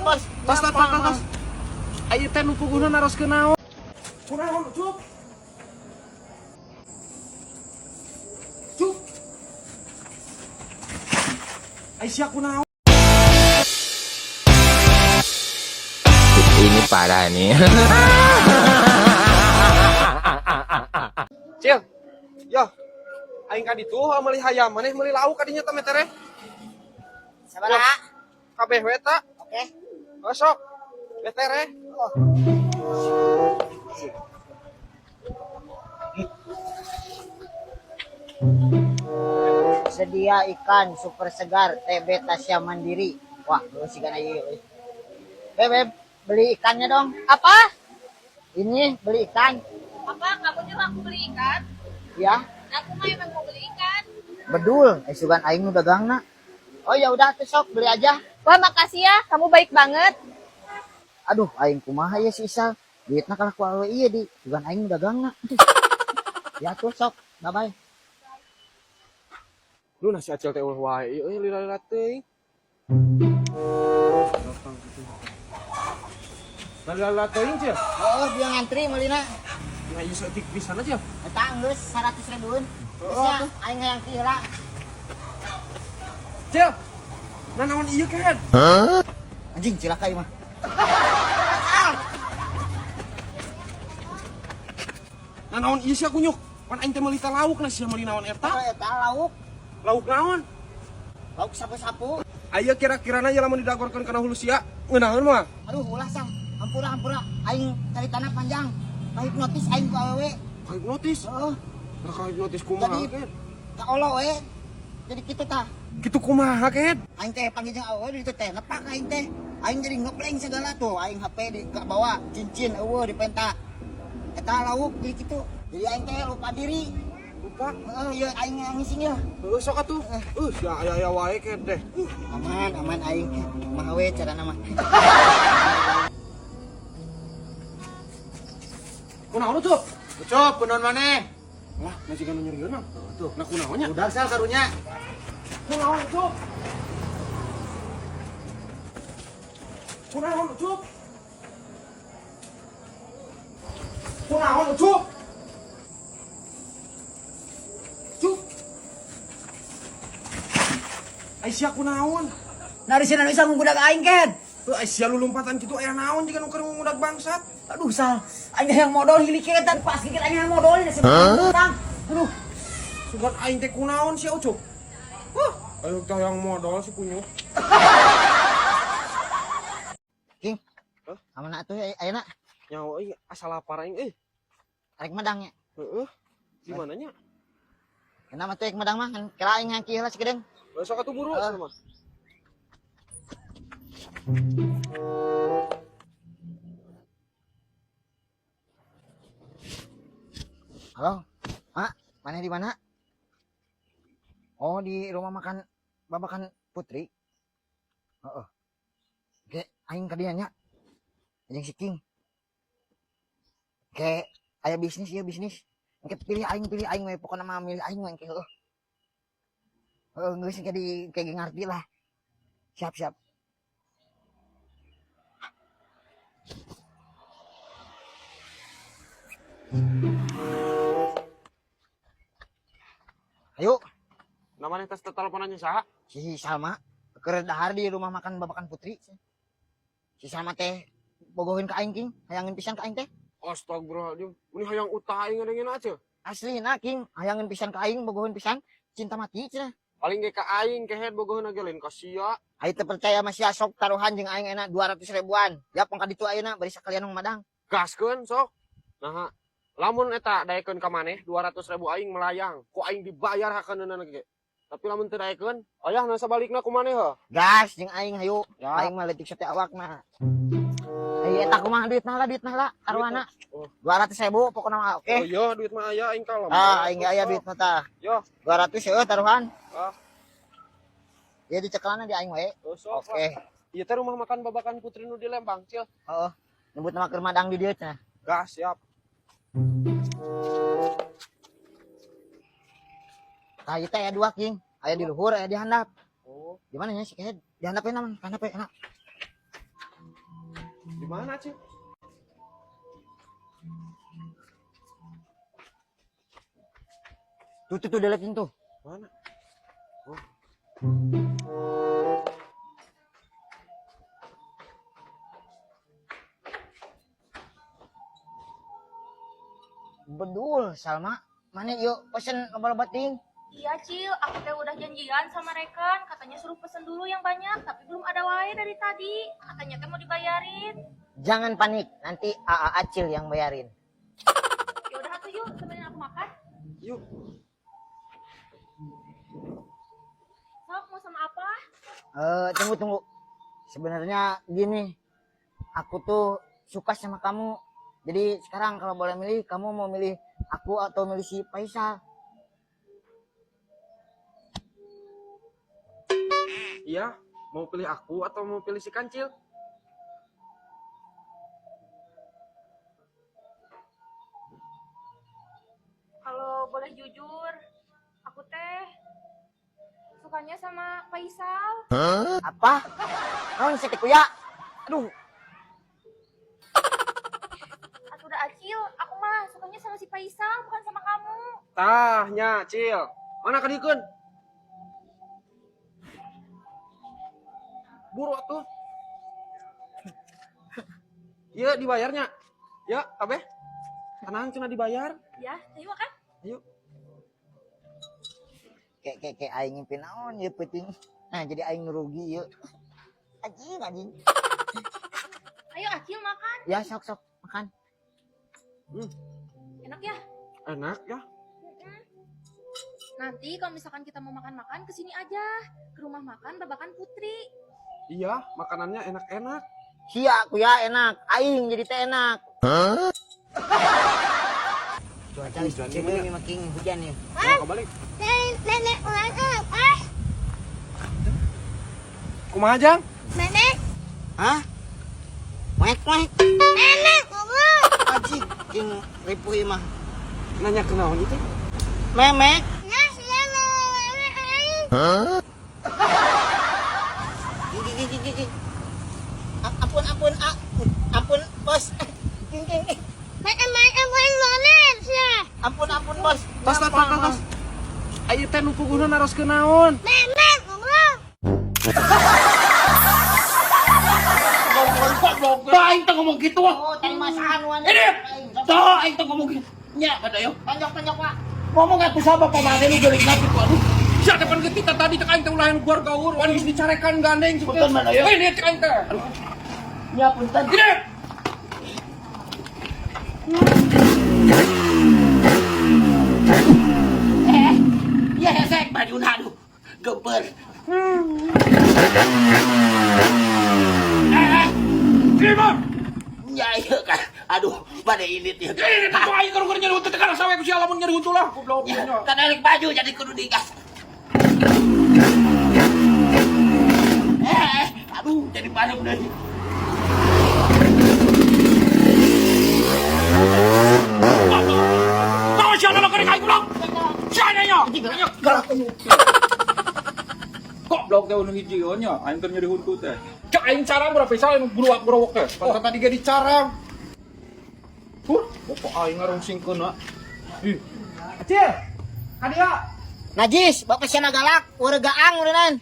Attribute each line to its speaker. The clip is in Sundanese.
Speaker 1: Tos, tos, tos, tos, tos. Ayo teh nu puguhna naroskeun naon? Kunaon, Ucup? Cup. Aisyah kunaon?
Speaker 2: Ini parah nih.
Speaker 1: Cil. Yo. Aing ka ditu meuli hayam, maneh meuli lauk ka dinya teh metere.
Speaker 3: Sabaraha?
Speaker 1: Kabeh we ta.
Speaker 3: Oke.
Speaker 1: Oh, sok. Metere.
Speaker 3: Oh. Sedia ikan super segar TB Tasya Mandiri. Wah, lu sih kan ieu. Beb, Beb, beli ikannya dong.
Speaker 4: Apa?
Speaker 3: Ini beli ikan.
Speaker 4: Apa? Kamu nyuruh aku beli ikan?
Speaker 3: Ya,
Speaker 4: Aku mah emang mau beli ikan.
Speaker 3: bedul. Eh sugan aing nu dagangna. Oh ya udah tuh sok beli aja.
Speaker 4: Wah, makasih ya. Kamu baik banget.
Speaker 3: Aduh, aing kumaha ya si Isal. Duitna kalah ku awewe ieu di. Sugan aing nu dagangna. Ya tuh sok. Bye bye.
Speaker 1: Lu nasi acil teh ulah wae ieu euy lila-lila teuing. Lila-lila teuing, Cil.
Speaker 3: Oh, dia ngantri meulina.
Speaker 1: Nah, ieu saeutik pisan aja.
Speaker 3: Eta geus 100 ribuan. Geus ya, aing hayang ti heula.
Speaker 1: Cil. Nah, naon ieu kan?
Speaker 3: Anjing cilaka ieu mah.
Speaker 1: Nah, naon ieu sia kunyuk? Pan aing teh meuli teh lauk nah sia meuli naon eta?
Speaker 3: Oh, eta lauk,
Speaker 1: Lauk naon?
Speaker 3: lauk sapu-sapu.
Speaker 1: Ayo kira-kirana ya lamun didagorkeun kana hulu sia, ngeunaheun mah.
Speaker 3: Aduh, ulah sang. Hampura, hampura. Aing caritana panjang. Kahipnotis aing ku awewe.
Speaker 1: Kahipnotis.
Speaker 3: Heeh.
Speaker 1: Nah, kahipnotis kumaha?
Speaker 3: Jadi
Speaker 1: Ken?
Speaker 3: kaolo we. Jadi kitu tah.
Speaker 1: Kitu kumaha, Ken?
Speaker 3: Aing teh panggil jeung awewe di ditu teh nepak aing teh. Aing jadi ngebleng segala tuh. Aing HP di bawa, cincin eueuh dipenta. Eta lauk jadi kitu. Jadi aing teh lupa diri.
Speaker 1: Lupa.
Speaker 3: Heeh, ieu aing ngising ya.
Speaker 1: Heuh sok atuh. Sia aya-aya wae Ken deh.
Speaker 3: Aman, aman aing. Kumaha we carana mah.
Speaker 1: Kunaon Ucup?
Speaker 5: Ucup, kunaon maneh?
Speaker 1: Wah, nasi kan nyerieun mah. Tuh, nah kunaon nya?
Speaker 5: Udah sal karunya.
Speaker 1: Kunaon Ucup? Kunaon Ucup? Kunaon Ucup? Ucup. Aisyah kunaon?
Speaker 6: Nari sina bisa ngudag aing ken.
Speaker 1: Heuh Aisyah lu lompatan kitu aya naon jiga nu keur ngudag bangsat.
Speaker 6: Aduh sal, aing yang modal hilik eta pas gigit aing yang modal ini tang. Aduh,
Speaker 1: Sugan aing teh kunaon sia Ucup? Huh, ayo teh yang modal si kunyuk.
Speaker 3: King.
Speaker 1: Hah?
Speaker 3: Aman atuh ayeuna
Speaker 1: Nyawa euy asa lapar aing euy.
Speaker 3: arek madang nya.
Speaker 1: Heeh. Di mananya?
Speaker 3: Kenapa tuh madang mah kan kira aing ngangki heula sakedeung.
Speaker 1: Besok atuh buru
Speaker 3: Heeh.
Speaker 1: sama.
Speaker 3: Halo. Mak, mana di mana? Oh, di rumah makan Babakan Putri. Heeh. Oke, aing ka dieu nya. Anjing si King. Oke, aya bisnis ieu bisnis. Engke pilih aing we pokona mah milih aing we engke heueuh. Heeh, geus engke di engke ngarti lah. Siap, siap. Ayo,
Speaker 1: Namanya tes teleponannya saha?
Speaker 3: si Salma keur dahar di rumah makan Babakan Putri. Si Salma teh bogohin ka aing King, hayangin pisan ka aing teh.
Speaker 1: Astagfirullahaladzim. Ini hayang utah aing ngadengin aja.
Speaker 3: Asli na King, hayangin pisan ka aing, bogohin pisan, cinta mati cenah.
Speaker 1: Paling ge ka aing kehed bogoheun ge lain ka sia.
Speaker 3: Aing teu percaya masih sok taruhan jeung aing enak 200 ribuan. Ya pong ka ditu ayeuna bari sakalian madang.
Speaker 1: Gaskeun sok. Nah, lamun eta daekeun ka maneh 200 ribu aing melayang. Ku aing dibayar hakeunana ge. Tapi lamun teu daekeun, ayah na sabalikna ku maneh heuh.
Speaker 3: Gas jeung aing hayu.
Speaker 1: Ya.
Speaker 3: Aing mah leutik sate awak mah. Ayo eta kumaha duitna lah taruhanna.
Speaker 1: Oh.
Speaker 3: 200 ribu pokona mah oke.
Speaker 1: Oh iya duit mah aya aing kalem.
Speaker 3: Ah, aing ge aya duit mah tah.
Speaker 1: Yo.
Speaker 3: 200 heueuh taruhan.
Speaker 1: Ah.
Speaker 3: Ya dicekelana di aing we.
Speaker 1: Oh, sok.
Speaker 3: Oke.
Speaker 1: Ieu teh rumah makan Babakan Putri nu di Lembang, Cil.
Speaker 3: Heeh. Nyebut nama keur madang di dieu cenah.
Speaker 1: Gas siap.
Speaker 3: Tah ieu teh aya dua King. Aya di luhur, aya di handap.
Speaker 1: Oh,
Speaker 3: Di mana nya si Kehed? Di handap we naman, handap we enak.
Speaker 1: Mana, Cil?
Speaker 3: Tuh tuh tuh deletin tuh.
Speaker 1: Mana?
Speaker 3: Bedul, Salma. Mana yuk pesen loba-loba ting.
Speaker 4: Iya, Cil. Aku teh udah janjian sama rekan. Katanya suruh pesen dulu yang banyak, tapi belum ada wae dari tadi. Katanya teh mau dibayarin.
Speaker 3: Jangan panik, nanti AA Acil yang bayarin.
Speaker 4: Ya udah atuh yuk, temenin aku makan.
Speaker 1: Yuk.
Speaker 4: Sok, mau sama apa?
Speaker 3: Eh, tunggu tunggu. Sebenarnya gini, aku tuh suka sama kamu. Jadi sekarang kalau boleh milih, kamu mau milih aku atau milih si Faisal?
Speaker 1: Iya, mau pilih aku atau mau pilih si Kancil?
Speaker 4: Kalau boleh jujur, aku teh sukanya sama Faisal.
Speaker 3: Apa? Naon sih ya? Aduh,
Speaker 4: Atau udah Acil, aku mah sukanya sama si Faisal, bukan sama kamu.
Speaker 1: Tah, nya, Cil. Mana kadikeun? Buru atuh. Iya, dibayarnya. Ya, kabeh. Tenang cenah dibayar.
Speaker 4: Ya, ayo makan.
Speaker 1: Ayo.
Speaker 3: Kayak kayak kayak aing ngimpi naon ya peuting. Nah, jadi aing rugi yuk. Anjing, anjing.
Speaker 4: Ayo Acil makan.
Speaker 3: Ya sok sok makan.
Speaker 4: Enak ya?
Speaker 1: Enak ya.
Speaker 4: Nanti kalau misalkan kita mau makan-makan kesini aja, ke rumah makan Babakan Putri.
Speaker 1: Iya, makanannya enak-enak.
Speaker 3: Sia aku ya enak, aing jadi teh enak. Cuaca
Speaker 1: Hujan
Speaker 3: ini makin hujan ya.
Speaker 1: Mau kebalik.
Speaker 4: Nenek ulang apa?
Speaker 1: Kumaha, Jang?
Speaker 4: Nenek,
Speaker 3: Hah? Wek wek.
Speaker 4: nenek ngomong.
Speaker 3: Anjing, king ripuh ieu mah.
Speaker 1: Nanya ke naon itu?
Speaker 3: Memek. King king king king, king. Ampun ampun ampun bos. King king. Ampun ampun bos.
Speaker 1: Tas tas tas tas. Ayo teh nu puguhna naroskeun naon?
Speaker 5: Goblok, aing teh ngomong gitu ah.
Speaker 3: Oh, tadi masakan wan.
Speaker 5: Ini. Tuh, aing teh ngomong gitu. Nya, kada yo.
Speaker 3: Tonjok tonjok Pak.
Speaker 5: Ngomong atuh sama pamane nu geuling kitu aduh. Sia depan kita tadi cek aing teh ulahan guar gaur, wan geus dicarekan gandeng. Punten mana yo. Ini cek aing teh. Aduh.
Speaker 3: Ya punten.
Speaker 5: Ini. Eh, ya hesek bajuna aduh. Gemper. Eh, terima. Ya iya kan. Aduh, pada ini ya.
Speaker 2: Ini tentu aing keur nyeri huntu teh kana sawe ku sia lamun nyeri huntu lah goblok.
Speaker 5: Ya, kan elek baju jadi kudu digas. Eh, aduh, jadi padam deh.
Speaker 2: Tahu sia na keur aing goblok. Sia nya. Goblok teh nu hiji nya aing keur nyeri huntu teh. Cek aing carang berapa bisa aing buruak-buruak teh. Pantan tadi ge dicarang. Huh, pokok aing ngarungsingkeun ah. Ih.
Speaker 1: Acil. Kadia.
Speaker 3: Najis, bapak siana galak, urang gaang ureunan.